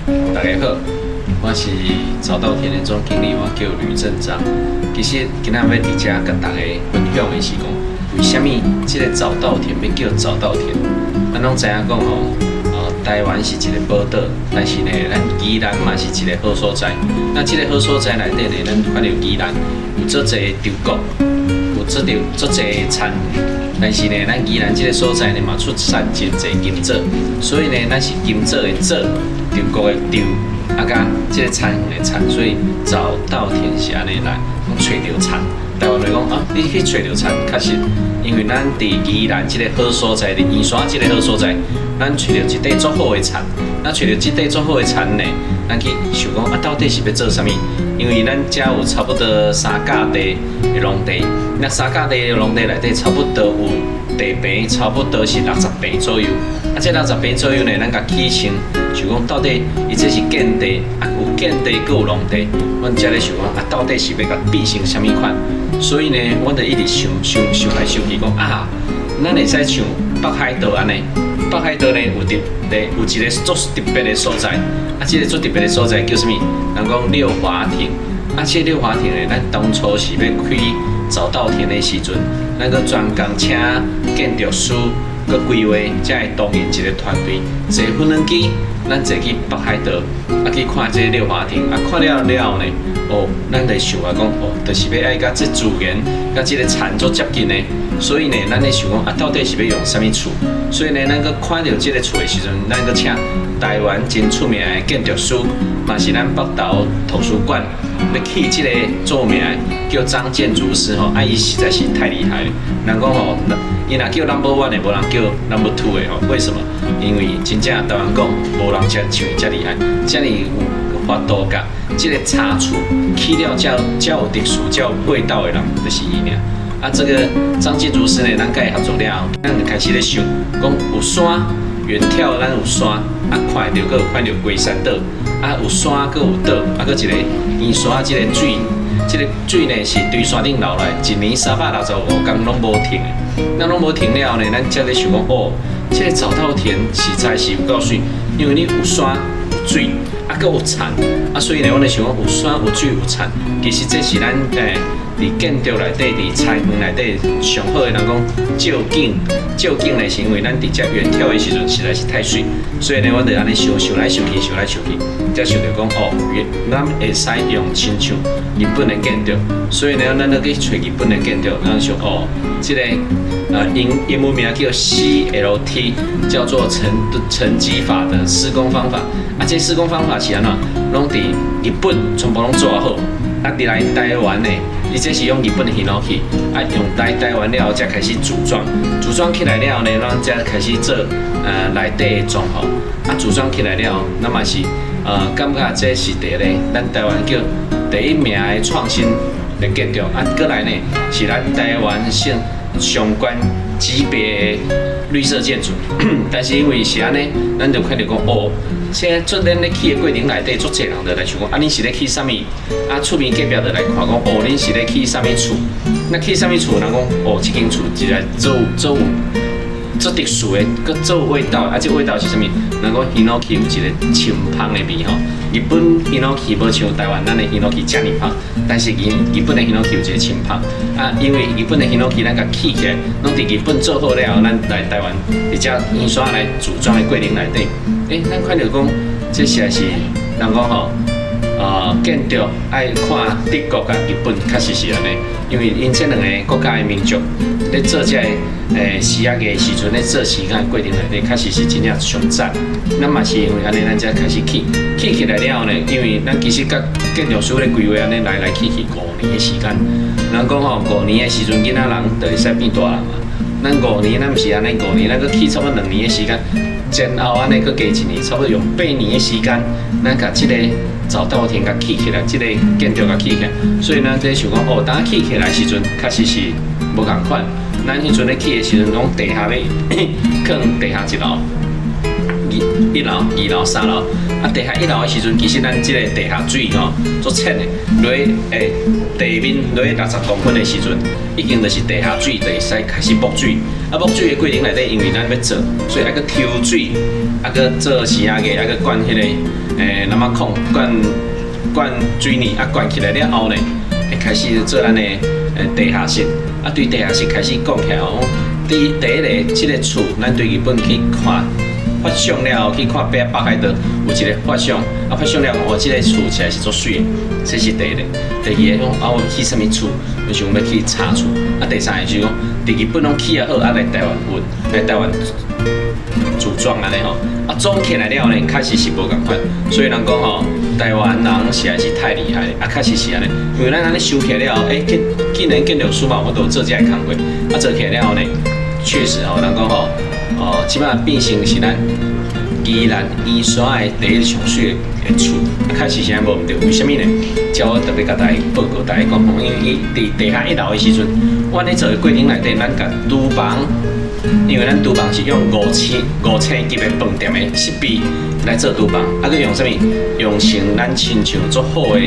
大家好，我是早稻田的總經理，我叫呂正章。其實今仔欲佇遮共大家分享的是講，為啥物這个早稻田欲叫早稻田？咱攏知影講吼，台灣是一个寶島，但是呢，咱宜蘭嘛是一个好所在。那這个好所在內底呢，咱看著宜蘭有足濟稻穀，有足著足濟田。但是呢，咱宜蘭這个所在呢，嘛出產真濟金棗，所以呢，咱是金棗的棗，稻穀的稻，啊佮這个田園的田，所以早稻田是按呢來，攏揣著田。台灣話講啊，你去揣著田，確實，因為咱佇宜蘭這个好所在，佇圓山這个好所在，咱揣著一塊足好的田。那揣著這塊足好的田呢，咱去想講啊，到底是欲做啥物？因為咱遮有差不多3甲地的農地，那3甲地的農地內底差不多有地坪，差不多是60坪左右。啊，這60坪左右呢，咱共起稱，想講到底伊這是建地，啊有建地，閣有農地，阮才咧想講啊，到底是欲共變成啥物款？所以呢，阮就一直想想想來想去，講啊，咱會使像北海道按呢。北海道呢有特咧有一个足特別的所在，啊，這个足特別的所在叫啥物？人講六華亭。啊，這个六華亭呢，咱當初是欲開早稻田的時陣，咱閣專工請建築師閣規劃，才會動員一个團隊坐無人機，咱坐去北海道，啊去看這个六華亭，啊看了了後呢，哦，咱就想啊講，哦，就是欲愛佮這自然、佮這个田足接近的，所以呢，咱咧想講啊，到底是欲用啥物厝？所以呢，咱閣看著這个厝的時陣，咱閣請台灣真出名的建築師，嘛是咱北投圖書館欲起這个著名的叫張建築師吼，啊伊實在是太厲害了。人講吼，伊若叫 number one 的，無人叫 number two 的吼。為什麼？因為真正台灣講，無人遮像伊遮厲害，遮爾有法度共這个茶厝起了遮遮有特殊、遮有味道的人，就是伊爾。啊，這个張建築師呢，咱共伊合作了後，咱就開始咧想，講有山，遠眺咱有山，啊看著閣有看著龜山島，啊有山閣有島，啊閣一个圓山這个水，這个水呢是對山頂流來，一年365天攏無停的。那攏無停了後呢，咱才咧想講，哦，這个早稻田實在是有夠媠，因為你有山有水，啊閣有田，啊所以呢，阮咧想講有山有水有田，其實這是咱佇建築內底、佇菜園內底上好的人講照景，照景呢是因為咱佇遮遠眺的時陣實在是太媠，所以呢，阮就按呢想想來想去，想來想去，才想著講哦，咱會使用親像日本的建築，所以呢，咱就去揣日本的建築，咱想哦，這个英文名叫 CLT，叫做層積法的施工方法。啊，這施工方法是按怎？攏佇日本全部攏做好，啊，佇來台灣呢，伊這是用日本的ヒノキ，啊，用來台灣了後才開始組裝，組裝起來了後呢，咱才開始做內底的裝潢。啊，組裝起來了後，咱嘛是感覺這是第一个，咱台灣叫第一名的創新的建築。啊，閣來呢是咱台灣省上懸級別的綠色建築。但是因為是按呢，咱就看著講哦，現在做咱咧起的過程內底，足濟人就來想講，啊，恁是咧起啥物？啊，厝邊隔壁就來看講，哦，恁是咧起啥物厝？那起啥物厝？人講，哦，這間厝一來做做有足特殊的，閣足有味道。啊，這味道是啥物？人講ヒノキ有一个清芳的味吼。日本ヒノキ無像台灣咱的ヒノキ遮爾芳，但是日本的ヒノキ有一个清芳。啊，因為日本的ヒノキ咱共起起來，攏佇日本做好了後，咱來台灣佇遮圓山來組裝的過程內底，咱看著講，這實在是人講吼，建築愛看德國佮日本，確實是按呢，因為𪜶這兩个國家的民族咧做這个施壓的時陣，咧做時間的過程內底，確實是真正上讚。咱嘛是因為按呢，咱才開始起，起起來了後呢，因為咱其實佮建築師咧規劃按呢來來去去5年的時間。人講吼，五年的時陣，囡仔人就會使變大人嘛。咱五年，咱毋是按呢，五年，咱閣起差不多2年的時間，前後按呢閣加一年，差不多用8年的時間，咱共這个早稻田共起起來，這个建築共起起來。所以咱咧想講，哦，當起起來時陣，確實是無仝款。咱彼陣咧起的時陣，攏地下欲囥地下一樓、一樓、二樓、三樓。啊，地下一樓的時陣，其實咱這個地下水吼足淺的，落去地面落去60公分的時陣，已經就是地下水就會使開始爆水。啊，爆水的過程內底，因為咱欲做，所以愛閣抽水。啊，閣做時仔個，啊，閣灌彼個欸，那麼礦灌灌水泥，啊，灌起來了後呢，會開始做咱的欸地下室，啊，對地下室開始講起來哦，佇第一个這个厝，咱對日本去看發相了後，去看北北海道有一个發相，啊，發相了後，哦，這个厝實在是足媠的，這是第一个。第二个講啊，我欲起啥物厝，我想欲起茶厝。啊，第三个就是講，佇日本攏起啊好，啊來台灣運，來台灣組裝按呢吼。啊，裝起來了呢，確實是無仝款。所以人講吼，台灣人實在是太厲害了，啊，確實是按呢。因為咱按呢收起來了後，欸，竟然建築師嘛有法度做這个工課，啊，做起來了後呢，確實吼，人講吼，哦，這擺變成是咱宜蘭圓山的第一上媠的厝，啊，確實是按呢無毋對，為啥物呢？這我特別共大家報告，大家講吼，因為伊佇地下一樓的時陣，阮咧做的過程內底，咱共廚房，因為咱廚房是用五星級的飯店的設備來做廚房，啊，閣用啥物？用成咱親像足好的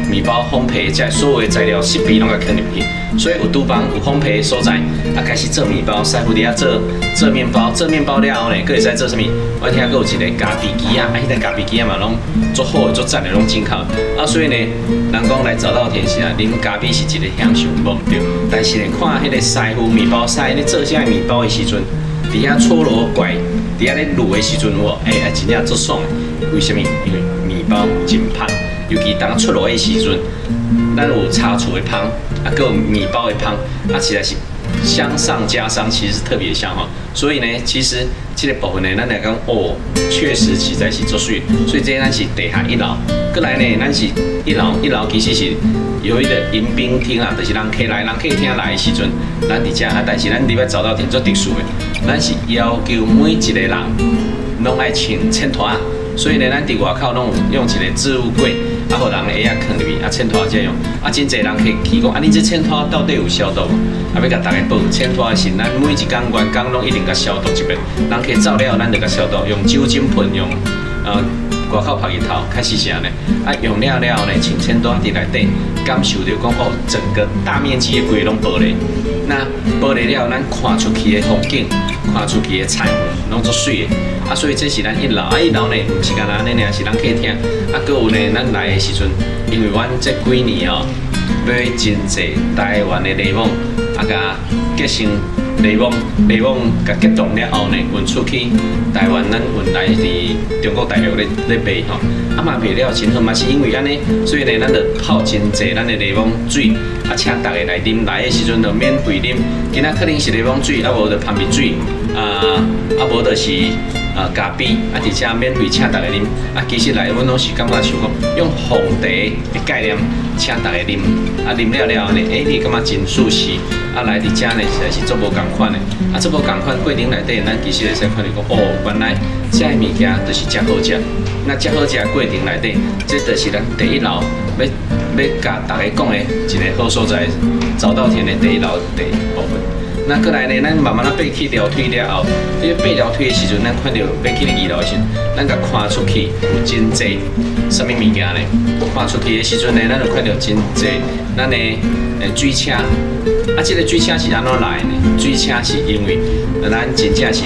麵包烘焙，這所有的材料設備攏共囥入去，所以有廚房有烘焙的所在，啊，開始做麵包，師傅佇遐做做麵包，做麵包了後呢，閣會使做啥物？阮遐閣有一个咖啡機仔，啊，彼个咖啡機仔嘛攏足好的，足讚的，攏進口。啊，所以呢，人講來早稻田時啊，啉咖啡是一个享受，無毋對。但是呢，看彼个師傅麵包師咧做這个麵包的時陣，佇遐搓揉拐，佇遐咧滷的時陣有無？欸，啊，真正足爽的。為啥物？因為麵包真芳，尤其當出爐的時陣，咱有茶厝的芳，啊，閣有麵包的芳，啊，實在是香上加香，其實是特別香吼。所以呢，其實這个部分呢，咱來講哦，確實實在是足媠。所以這咱是地下一樓，閣來呢，咱是一樓，一樓其實是有一個迎賓廳啊，就是人客來，人客廳來的時陣，咱佇遮啊，但是咱入來早稻田足特殊的，咱是要求每一个人攏愛穿淺拖仔，所以呢，咱佇外口攏有用一个置物櫃，啊，予人鞋仔囥入去，啊，淺拖仔這樣，啊，真濟人去去講，啊，你這淺拖到底有消毒無？啊，欲共大家報，淺拖是咱每一工員工攏一定共消毒一遍，人客走了後，咱就共消毒，用酒精噴，用外口曬日頭，確實是按呢。啊，用了了後呢，穿淺拖佇內底，感受著講哦，整個大面積的規攏玻璃。那玻璃了後，咱看出去的風景，看出去的菜園，攏足媠的。啊，所以這是咱一樓，啊，一樓呢，毋是干焦按呢爾，是咱客廳。啊，閣有呢，咱來的時陣，因為阮這幾年哦，買真濟台灣的檸檬，啊，共結成檸檬，檸檬共結凍了後呢，運出去台灣，咱運來佇中國大陸咧咧賣吼。啊嘛賣了真好，嘛是因為按呢，所以呢，咱就泡真濟咱的檸檬水，啊，請大家來啉。來的時陣就免費啉。今仔可能是檸檬水，啊無就蜂蜜水，啊啊無就是啊咖啡，啊佇遮免費請大家啉。啊，其實來阮攏是感覺像講用紅茶的概念請大家啉，啊啉了了後呢，欸，你感覺真舒適。啊來佇遮呢實在是足無仝款的。啊，足無仝款過程內底，咱其實會使看著講，哦，原來這个物件就是遮好食。那遮好食過程內底，這就是咱第一樓欲欲共大家講的一个好所在，早稻田的第一樓第一部分。那閣來呢，咱慢慢仔爬起樓梯了後，你爬樓梯的時陣，咱看著欲去二樓的時陣，咱共看出去有真濟啥物物件呢？看出去的時陣呢，咱就看著真濟咱的欸水車。啊，這个水車是按怎來的呢？水車是因為咱真正是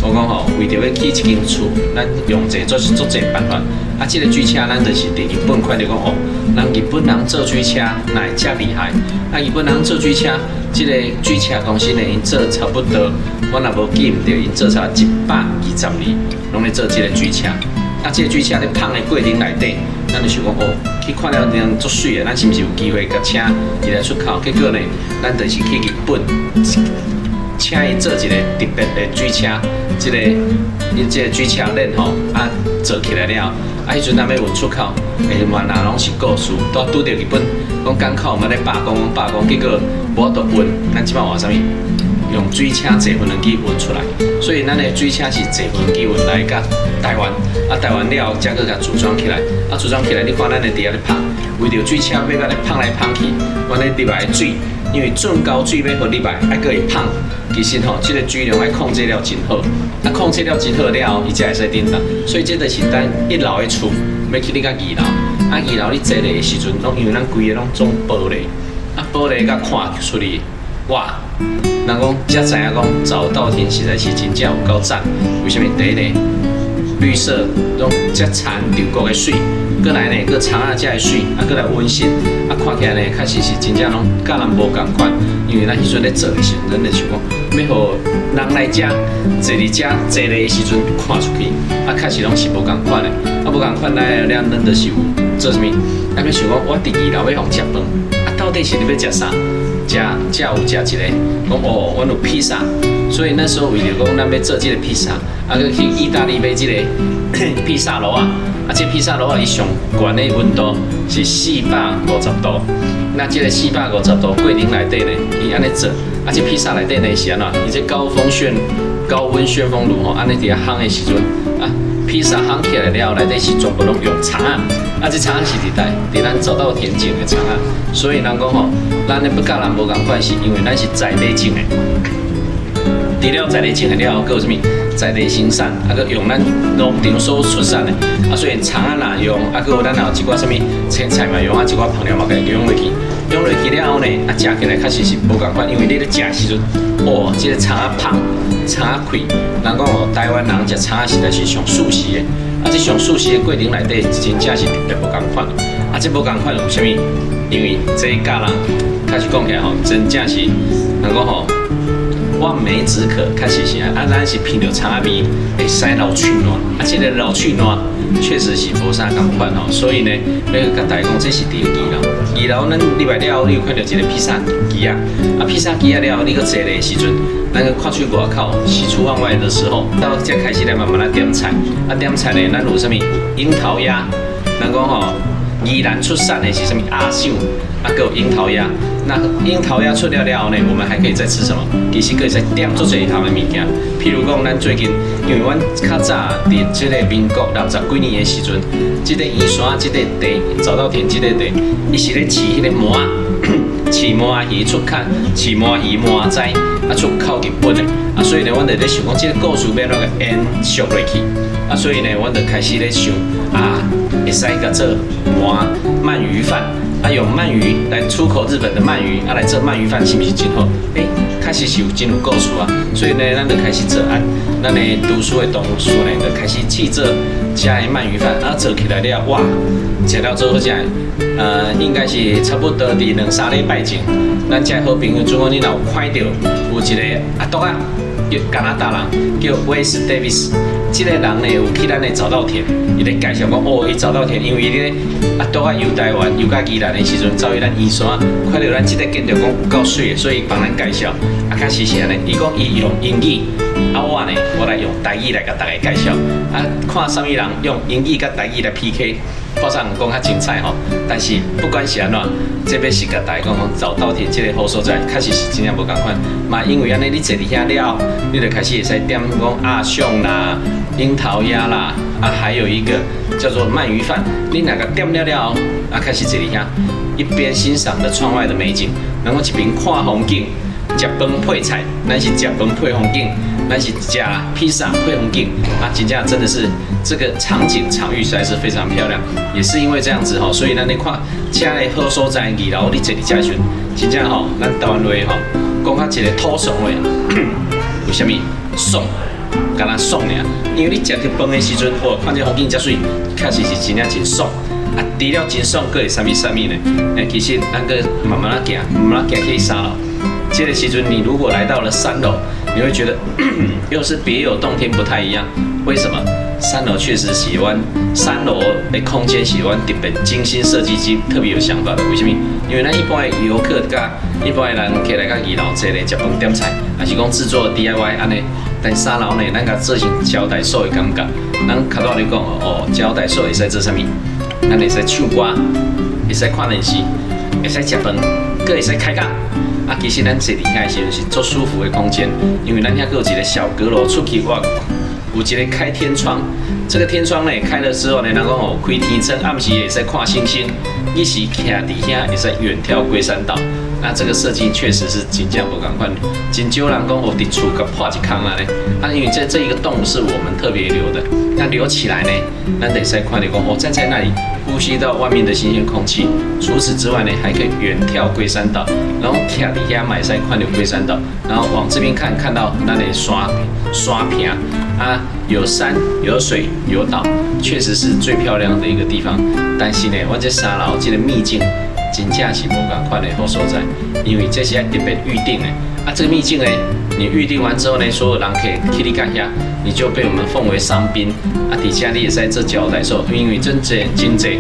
我講吼，為著欲起這間厝，咱用濟足足濟辦法。啊，這个水車咱就是佇日本看著講哦，人日本人做水車哪會遮厲害？啊，日本人做水車，這个水車公司呢，𪜶做差不多，我若無記毋著，𪜶做差120年，攏咧做這个水車。啊，這个水車咧麭的過程內底，咱就想講哦，去看了這樣足媠的，咱是毋是有機會共請伊來出口？結果呢，咱就是去日本，請伊做一个特別的水車，這个伊這个水車鏈吼，啊做起來了，啊彼陣咱欲運出口，欸，原來攏是故事，拄拄著日本講港口嘛咧罷工，罷工，結果無法度運，咱這擺換啥物？用水車坐無人機運出來，所以咱的水車是坐無人機運來共台灣，啊台灣了後才閣共組裝起來，啊組裝起來，你看咱的佇遐咧麭，為著水車欲按呢麭來麭去，阮咧入來的水，因為圳溝水欲予入來，愛閣會麭，其實吼，這个水量愛控制了真好，啊控制了真好了後，伊才會使振動，所以這就是咱一樓的厝，欲去你到二樓，啊二樓你坐咧的時陣，攏因為咱規个攏總玻璃，啊玻璃共看出去，哇！人講才知影講早稻田實在是真正有夠讚，為啥物？第一个，綠色，攏遮田稻穀的媠，閣來呢，閣蔥仔遮的媠，啊，閣來溫室，啊，看起來呢，確實是真正攏佮人無仝款。因為咱彼陣咧做的時陣，咱就想講，欲予人來遮坐佇遮坐咧的時陣看出去，啊，確實攏是無仝款的。啊，無仝款來了，咱就是有做啥物？啊，欲想講，我佇二樓欲予食飯，啊，到底是咧欲食啥？食遮有食一个，講哦，阮有披薩，所以那時候為著講咱欲做這个披薩，啊，閣去意大利買這个披薩爐仔，啊，這披薩爐仔伊上懸的溫度是450度，那這个450度過程內底呢，伊按呢做，啊，這披薩內底呢是按怎？伊這高溫旋風爐吼，按呢佇遐烘的時陣，啊，披薩烘起來了後，內底是全部攏用蔥仔，啊，這蔥仔是佇佗？佇咱早稻田種的蔥仔，所以人講吼，咱的欲佮人無仝款，是因為咱是在地種的。除了在地種的了後，閣有啥物？在地生產，啊，閣用咱農場所出產的，啊，所以蔥仔若用，啊，閣有咱也有一寡啥物青菜嘛用，啊，一寡香料嘛共伊用落去，用落去了後呢，啊，食起來確實是無仝款，因為你咧食的時陣，哦，這个蔥仔芳，蔥仔氣，人講哦，台灣人食蔥仔實在是上舒適的，啊，這上舒適的過程內底，真正是特別無仝款，啊，這無仝款為啥物？因為這佮人開始講起來吼，真正是人講吼，望梅止渴，確實是啊，咱是聞著蔥仔味會使流喙瀾，啊，這个流喙瀾確實是無啥仝款吼，所以呢，欲共大家講，這是佇二樓，二樓咱入來了後，你有看著一个披薩機仔，啊，披薩機仔了後，你閣坐咧的時陣，咱閣看出外口，喜出望外的時候，到才開始來慢慢來點菜，啊，點菜呢，咱有啥物？櫻桃鴨，人講吼，宜蘭出產的是啥物鴨賞，啊，閣有櫻桃鴨。那櫻桃鴨出了了後呢，我們還可以再吃什麼？其實閣會使點足濟項的物件，譬如講，咱最近，因為阮較早佇這个民國六十幾年的時陣，這个圓山這个地早稻田這个地，伊是咧飼彼个鰻仔，飼鰻魚出口，飼鰻魚鰻仔，啊出口日本的，啊所以呢，阮就咧想講，這个故事欲按怎共延續落去，啊所以呢，阮就開始咧想，啊，會使共做鰻鰻魚飯。啊，用鰻魚來出口日本的鰻魚，啊來做鰻魚飯，是毋是真好？欸，確實是有真有故事啊。所以呢，咱就開始做啊，咱的廚師的同事呢，就開始試做遮的鰻魚飯。啊，做起來了，哇，食了做好食的。應該是差不多佇兩三禮拜前，咱遮好朋友，如果你若有看著有一个阿篤仔，叫加拿大人，叫威斯·戴維斯。這个人呢，有去咱的早稻田，伊咧介紹講，哦，伊早稻田，因為伊咧阿篤仔遊台灣、遊到宜蘭的時陣，走去咱圓山，看著咱這个建築講有夠媠的，所以幫咱介紹。啊，確實是按呢，伊講伊用英語，啊我呢，我來用台語來共大家介紹。啊，看啥物人用英語佮台語來 PK，看啥人講較精彩吼。但是不管是按怎，這欲是共大家講講早稻田這个好所在，確實是真正無仝款。嘛因為按呢，你坐佇遐了後，你就開始會使點講鴨賞啦、櫻桃鴨啦，啊，還有一個叫做鰻魚飯。你若共點了了後，啊，開始坐佇遐，一邊欣賞著窗外的美景，然後一邊看風景，食飯配菜，咱是食飯配風景，咱是食披薩配風景，啊，真正真的是這個場景場域實在是非常漂亮。也是因為這樣子吼，所以咱咧看遮的好所在，二樓你坐佇遮的時陣，真正吼，咱台灣話吼，講較一个土俗話，為啥物爽？敢若爽爾，因為你食著飯的時陣，哇，看這風景遮媠，確實是真正真爽。啊，除了真爽，閣會啥物啥物呢？欸，其實咱閣慢慢仔行，慢慢仔行去三樓。這个時陣，你如果來到了三樓，你會覺得又是別有洞天，不太一樣。為什麼？三樓確實喜歡三樓的空間，喜歡特別精心設計及特別有想法的。為啥物？因為咱一般的遊客佮一般的人客來到二樓坐咧食飯點菜，抑是講製作 DIY 按呢。但三樓呢，咱共做成招待所的感覺。咱較早咧講哦，招待所會使做啥物？咱會使唱歌，會使看電視，會使食飯，閣會使開講。啊，其實咱坐佇遐的時陣是足舒服的空間，因為咱遐閣有一个小閣樓出去哇，有一个開天窗。這个天窗呢，開的時候呢，人講哦，開天窗，暗時會使看星星，你是徛佇遐會使遠眺龜山島。那這個設計確實是真正無仝款，真少人講哦，佇厝共破一空按呢。啊，因為這一個洞是我們特別留的，那留起來呢，咱會使看著講，我站在那裡呼吸到外面的新鮮空氣。除此之外呢，還可以遠眺龜山島，然後徛佇遐嘛會使看著龜山島，然後往這邊看，看到咱的山山坪啊，有山有水有島，確實是最漂亮的一個地方。但是呢，阮這三樓這個秘境，真正是無仝款的好所在，因為這是愛特別預定的。啊，這個秘境呢，你預定完之後呢，所有人客去你家遐，你就被我們奉為上賓。啊，佇遮你會使做招待所，因為真濟真濟，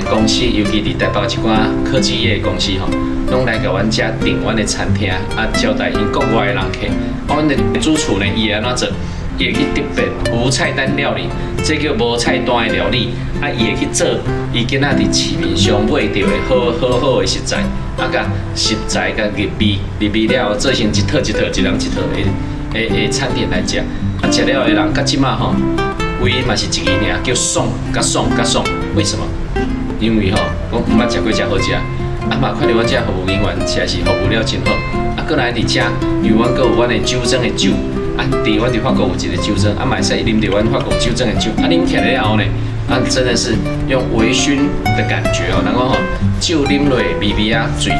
公司，尤其佇台北一寡科技業的公司吼，攏來共阮遮訂阮的餐廳，啊，招待𪜶國外的人客。啊，阮的主廚呢，伊會按怎做？伊會去特別無菜單料理，這叫無菜單的料理。啊，伊會去做，伊今仔佇市面上買著的好好好的食材，啊，共食材共入味，入味了後做成一套一套，一人一套的餐點來食。啊，食了的人到這馬吼，唯一嘛是一字爾，叫爽，佮爽佮爽。為什麼？因為吼，講毋捌食過遮好食。啊嘛，看著阮遮服務人員實在是服務了真好。啊，閣來佇遮，因為阮閣有阮的酒莊的酒。啊，阮佇法國有一個酒莊，啊，嘛會使啉著阮法國酒莊的酒。啊，啉起來了後呢，啊，真的是用微醺的感覺哦。人講吼，酒啉落微微仔醉，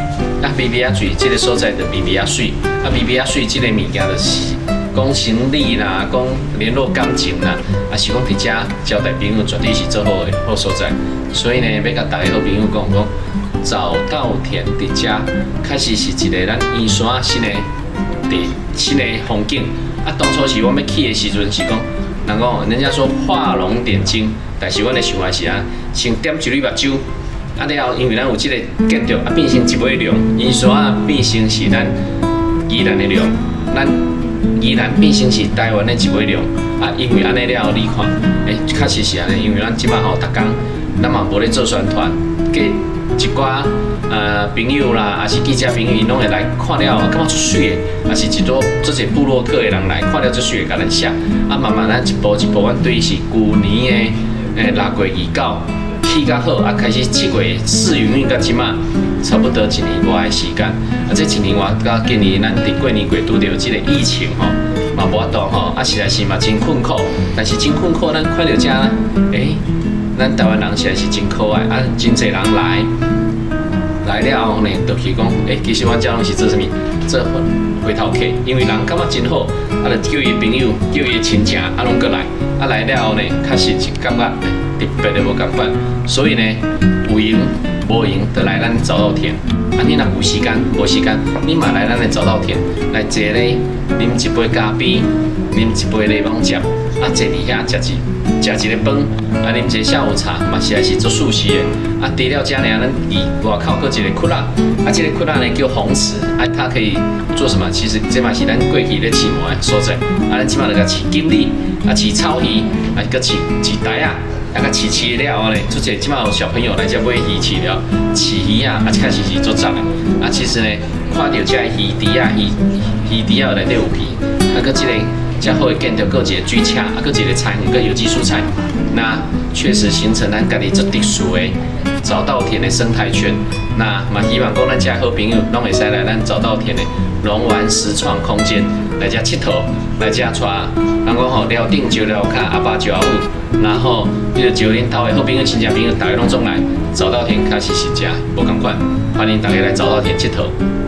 啊，微微仔醉，這個所在就微微仔媠，啊，微微仔媠這個物件就是講生理啦，講聯絡感情啦，啊，是講佇遮招待朋友絕對是做好的好所在。所以呢，欲共大家好朋友講講，早稻田佇遮確實是一個咱圓山新的地新的風景。啊，當初是阮欲起的時陣是講，人講，人家說畫龍點睛，但是阮的想法是啊，先點一縷目睭，啊了後，因為咱有這個建築，啊變成一尾龍，圓山變成是咱宜蘭的龍，咱宜蘭變成是台灣的一尾龍，啊，因為按呢了後，你看，欸，確實是按呢，因為咱這馬吼，逐工咱嘛無咧做宣傳，計一寡朋友啦，抑是記者朋友，𪜶攏會來看了後，感覺足媠的，抑是一多足濟部落客的人來看了足媠的，共咱寫。啊，慢慢咱一步一步，阮對是舊年的6月29起較好，啊，開始7月試營運到這馬，差不多一年外的時間。啊，這一年外到今年咱佇過年過拄著這個疫情吼，嘛無法度吼，啊，實在是嘛真困苦。但是真困苦，咱看著遮，欸，咱台灣人實在是真可愛，啊，真濟人來。來了後呢，就是講，欸，其實阮遮攏是做啥物？做回頭客，因為人感覺真好，啊，就叫伊朋友、叫伊親戚，啊，攏過來，啊，來了後呢，確實是感覺特別的無仝款，所以呢，有閒無閒就來咱早稻田。啊，你若有時間無時間，你嘛來咱的早稻田來坐咧，啉一杯咖啡，啉一杯檸檬汁，啊，坐佇遐食一個飯，啊，啉一個下午茶，嘛實在是足舒適的。啊，除了遮爾，咱佇外口閣一個窟仔，啊，這個窟仔呢叫紅池，啊，它可以做什麼？其實這嘛是咱過去咧飼糜的所在。啊，咱這馬就共飼錦鯉，啊，飼草魚，啊，閣飼飼鯛仔，啊，共飼飼了後呢，足濟這馬有小朋友來遮買魚飼了，飼魚仔，啊，確實是足讚的。啊，其實呢，看著遮魚池仔，魚池仔內底有魚，啊，閣這個遮好的建築，閣有一個水車，啊，閣一個菜園，閣有機蔬菜，那確實形成咱家己足特殊的早稻田的生態圈。那嘛希望講咱遮好朋友攏會使來咱早稻田的龍灣實創空間來遮𨑨迌，來遮帶人講吼，寮頂招寮跤，阿爸招阿母，然後你就招恁兜的好朋友、親戚朋友，大家攏總來早稻田，確實是遮無仝款，歡迎大家來早稻田𨑨迌。